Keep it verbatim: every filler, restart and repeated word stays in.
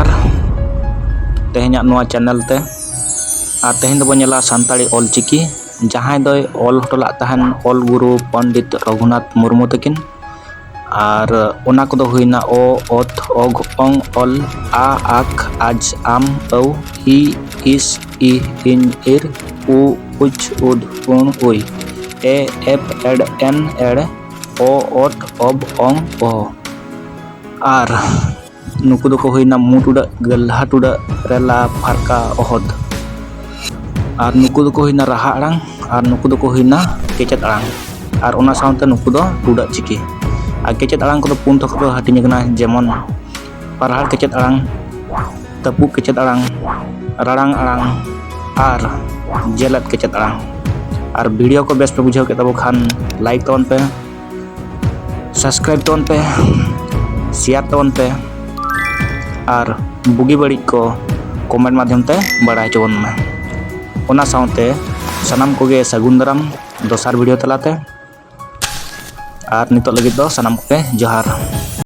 ᱟᱨ ᱛᱮᱦᱮᱧᱟᱜ ᱱᱚᱣᱟ ᱪᱮᱱᱮᱞ ᱛᱮ᱾ ᱟᱨ ᱛᱮᱦᱮᱧ ᱫᱚᱵᱚᱱ ᱧᱮᱞᱟ ᱥᱟᱱᱛᱟᱲᱤ ᱚᱞ ᱪᱤᱠᱤ, ᱡᱟᱦᱟᱸᱭ ᱫᱚᱭ ᱚᱞ ᱦᱚᱴᱚ ᱞᱟᱜ ᱛᱟᱦᱮᱱ ᱚᱞ ᱜᱩᱨᱩ ᱯᱚᱱᱰᱤᱛ ᱨᱚᱜᱷᱩᱱᱟᱛᱷ ᱢᱩᱨᱢᱩ ᱛᱟᱹᱠᱤᱱ᱾ ᱟᱨ ᱚᱱᱟ ᱠᱚᱫᱚ ᱦᱩᱭᱱᱟ ᱚ, ᱚᱛ, ᱚᱜ, ᱚᱝ, ᱚᱞ, ᱟ, ᱟᱠ, ᱟᱡ, ᱟᱢ, ᱟᱹᱣ, ᱤ, ᱤᱥ, ᱤ, ᱤᱧ, ᱤᱨ, ᱩ, ᱩᱪ, ᱩᱫ, ᱩᱬ, ᱩᱭ, ᱮ, ᱮᱯ, ᱮᱰ, ᱮᱱ, ᱮᱲ, ᱚ, ᱚᱛ, ᱚᱵ, ᱚᱝ, ᱚᱦᱚ᱾ ᱟᱨ ᱱᱩᱠᱩ ᱫᱚᱠᱚ ᱦᱩᱭᱱᱟ ᱢᱩ ᱴᱩᱰᱟᱹᱜ, ᱜᱟᱹᱞᱦᱟ ᱴᱩᱰᱟᱹᱜ, ᱨᱮᱞᱟ, ᱯᱷᱟᱨᱠᱟ, ᱚᱦᱚᱫ᱾ ᱟᱨ ᱱᱩᱠᱩ ᱫᱚᱠᱚ ᱦᱩᱭᱱᱟ ᱨᱟᱦᱟ ᱟᱲᱟᱝ, ᱟᱨ ᱱᱩᱠᱩ ᱫᱚᱠᱚ ᱦᱩᱭᱱᱟ ᱠᱮᱪᱮᱫ ᱟᱲᱟᱝ᱾ ᱟᱨ ᱚᱱᱟ ᱥᱟᱶᱛᱮ ᱱᱩᱠᱩ ᱫᱚ ᱴᱩᱰᱟᱹᱜ ᱪᱤᱠᱤ᱾ ᱟᱨ ᱠᱮᱪᱮᱫ ᱟᱲᱟᱝ ᱠᱚᱫᱚ ᱯᱩᱱ ᱛᱷᱚᱠ ᱨᱮᱠᱚ ᱦᱟᱹᱴᱤᱧ ᱟᱠᱟᱱᱟ, ᱡᱮᱢᱚᱱ ᱯᱟᱨᱦᱟᱲ ᱠᱮᱪᱮᱫ ᱟᱲᱟᱝ, ᱛᱟᱹᱯᱩᱜ ᱠᱮᱪᱮᱫ ᱟᱲᱟᱝ, ᱨᱟᱲᱟᱝ ᱟᱲᱟᱝ ᱟᱨ ᱡᱮᱞᱮᱫ ᱠᱮᱪᱮᱫ ᱟᱲᱟᱝ᱾ ᱟᱨ ᱵᱷᱤᱰᱤᱭᱳ ᱠᱚ ᱵᱮᱥ ᱯᱮ ᱵᱩᱡᱷᱟᱹᱣ ᱠᱮᱫ ᱛᱟᱵᱚ ᱠᱷᱟᱱ ᱞᱟᱭᱤᱠ ᱛᱟᱵᱚᱱ ᱯᱮ, ᱥᱟᱵᱥᱠᱨᱟᱭᱤᱵ ᱛᱟᱵᱚᱱ ᱯᱮ, ᱥᱮᱭᱟᱨ ᱛᱟᱵᱚᱱ ᱯᱮ ᱟᱨ ᱵᱩᱜᱤ ᱵᱟᱹᱲᱤᱡ ᱠᱚ ᱠᱚᱢᱮᱱᱴ ᱢᱟᱫᱽᱫᱷᱚᱢ ᱛᱮ ᱵᱟᱲᱟᱭ ᱦᱚᱪᱚ ᱵᱚᱱ ᱢᱮ᱾ ᱚᱱᱟ ᱥᱟᱶᱛᱮ ᱥᱟᱱᱟᱢ ᱠᱚᱜᱮ ᱥᱟᱹᱜᱩᱱ ᱫᱟᱨᱟᱢ ᱫᱚᱥᱟᱨ ᱵᱷᱤᱰᱤᱭᱳ ᱛᱟᱞᱟᱛᱮ᱾ ᱟᱨ ᱱᱤᱛᱚᱜ ᱞᱟᱹᱜᱤᱫ ᱫᱚ ᱥᱟᱱᱟᱢ ᱠᱚᱜᱮ ᱡᱚᱦᱟᱨ᱾